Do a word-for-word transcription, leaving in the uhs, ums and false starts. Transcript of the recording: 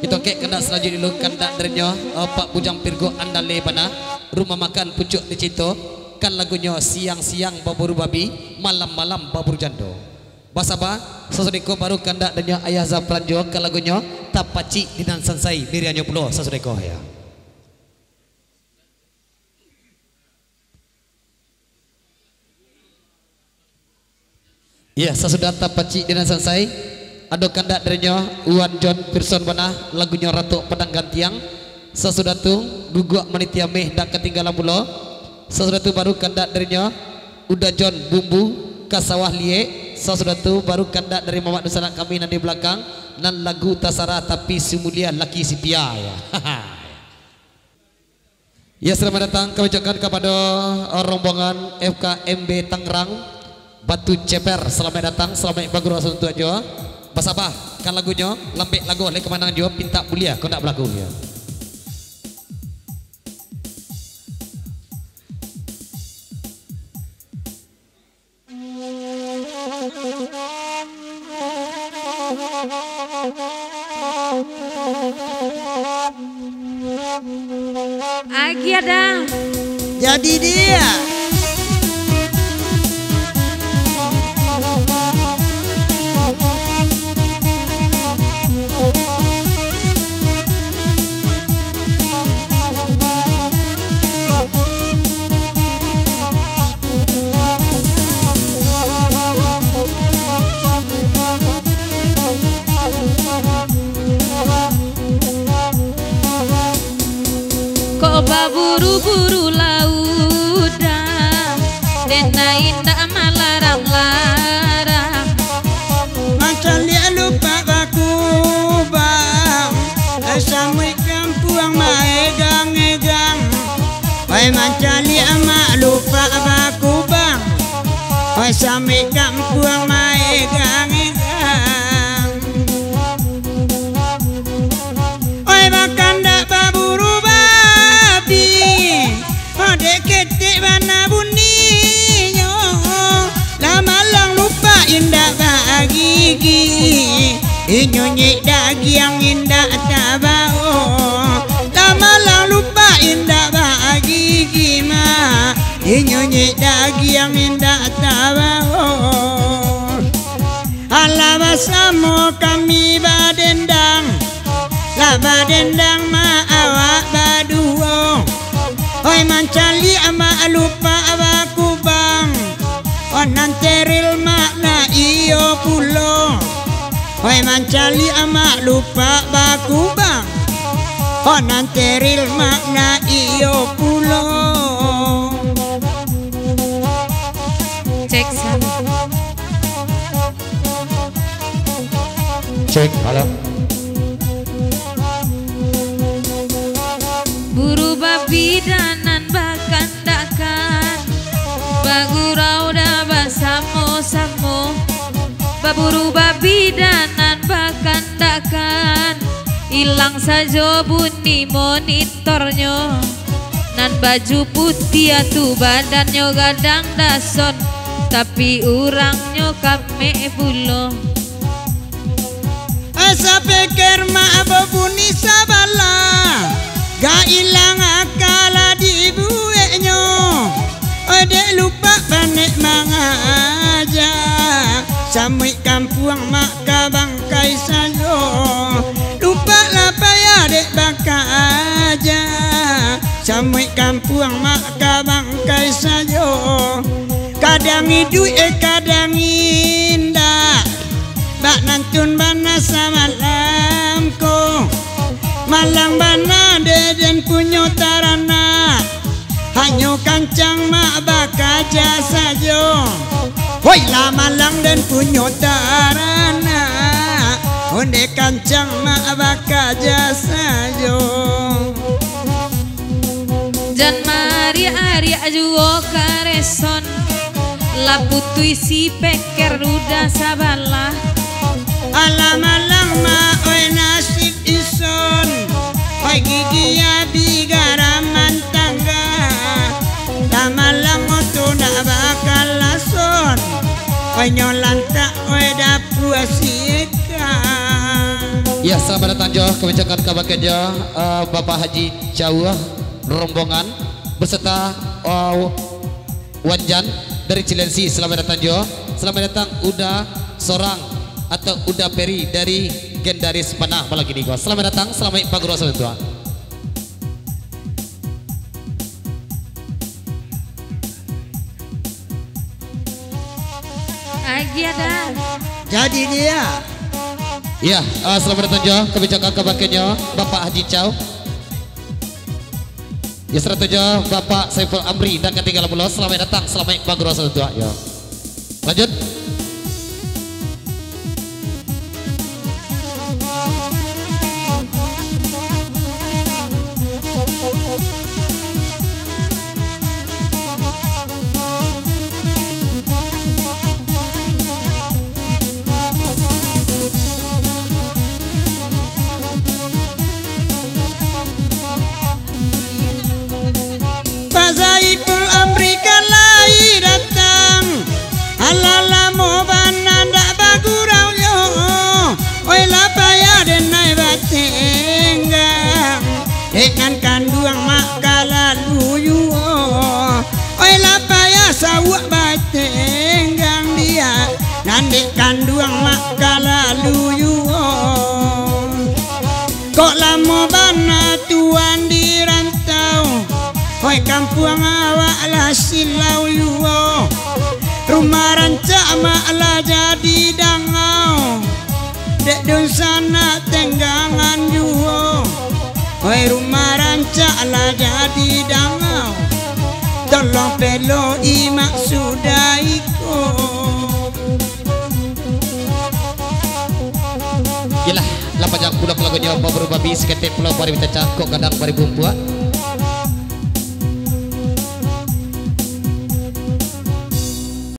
Kito angkek kandak salanjuik dulu, kandak darinyo, eh, Pak Bujang Pirgo Andale bana, Rumah Makan Pucuak Dicinto, kan lagunyo Siang-siang Baburu Babi, Malam-malam Baburu Jando. Basaba, sasudah iko baru kandak darinyo Ayah Zafran juo, kan lagunyo Tapacik di Nan Sansai, dirianyo pulo sasudah iko, ya. Iya, sasudah Tapacik di Nan Sansai, ado kandak darinyo Wan John Pearson bana, lagunyo Ratok Padang Gantiang. Sasudah tu, Guguak Maniti Ameh Ndak Katinggalan Pulo. Sasudah tu, baru kandak darinyo Uda John Bumbu Ka Sawah Liek. Sasudah tu, baru kandak dari Mamak Dunsanak kami nan di balakang, nan lagu Tasarah Tapi Sumulia Laki Sipia, ya. Ya, selamat datang kami ucapkan kapado, eh, rombongan F K M B Tangerang, Batu Ceper. Selamat datang, selamat bagurau santuak juo. Basaba, kan lagunyo, lambek lagu lai kamanang juo, pintak buliah, kok ndak balaku, ya. Agiah dah. Jadi dia. Kok baburu-buru laudah, dena indak malarang-larang. Mancaliak lupak bakubang, ai samuik kampuang maegang-egang. Wai mancaliak mak lupak bakubang, wai samuik kampuang maegang-egang. Oi, bakandak baburu babi, dek ketek bana buninyo. Lah malang lupak indak bagigi, inyo nyek dagiang indak tabao. Lah malang lupak indak bagigi mah, inyo nyek dagiang indak tabao. Alah basamo kami badendang, lah badendang ma awak baduo. Oi mancaliak mak lupak bakubang, oh nan teril mak na iyo pulo. Oi mancaliak mak lupak bakubang, oh nan teril mak na iyo pulo. Cek satu. Cek, halo. Buru babi nan bakandakan, bagurau dah basamo-samo. Baburu babi nan bakandakan, ilang sajo bunyi monitornyo. Nan baju putiah tu badannyo gadang dason, tapi urangnyo kamek pulo. Asa peker mak babunyi sabalah, gak ilang aka lah dibueknyo. Oi dek lupak panek mangaja, samuik kampuang mak ka bangkai sajo. Lupak lah payah dek bakaja, samuik kampuang mak ka bangkai sajo. Kadang iduik, eh, kadang indak. Bak nantun bana samalam ko. Malang bana dek den punyo taranak. Hanyo kancang mak bakaja sajo. Hoi lah malang den punyo taranak. Onde kancang mak bakaja sajo. Jan maariak-ariak juo kareson, lah putuih si peker duda sabalah. Alah malang ma oi nasib ison, oi gigi abih garaman tangga. Lah malang oto ndak bakalason, oi nyo lantak oi dapua si Eka. Ya, Selamat datang jo, kami ucapkan kabakeh jo, eh, Bapak Haji Chau, rombongan, beserta, eh, Wan Jan dari Cilensi. Selamat datang jo. Selamat datang Uda Sorang atau Uda Peri dari Gendaris Panah malam kini ko. Selamat datang, selamat pagurau sabantuak. Agia dah. Jadi dia. Ya, ah, selamat datang jo, kami ucapkan kabakeh jo, Bapak Haji Chau. Ya, sarato jo Bapak Saiful Amri, dak katinggalan pulo. Selamat datang, selamat pagurau sabantuak, ya. Lanjut. Pak Saiful Amri ka lai datang. Alah lamo bana ndak bagurau yo. Oi lah payah denai batenggang. Dengan kanduang mak ka lalu juo. Oi lah payah sawuak batenggang dia. Nan dek kanduang mak ka lalu juo. Kok lamo bana tuan di rantau, hoi kampuang awak lah silau juo. Rumah rancak mak lah jadi dangau, dek dunsanak tenggangan juo. Hoi rumah rancak lah jadi dangau, tolong pelok-i mak sudah iko. Iyolah, lah panjang pulo lagunyo, baru babi saketek pulo bari bitaca, kok gadang bari bumbuak.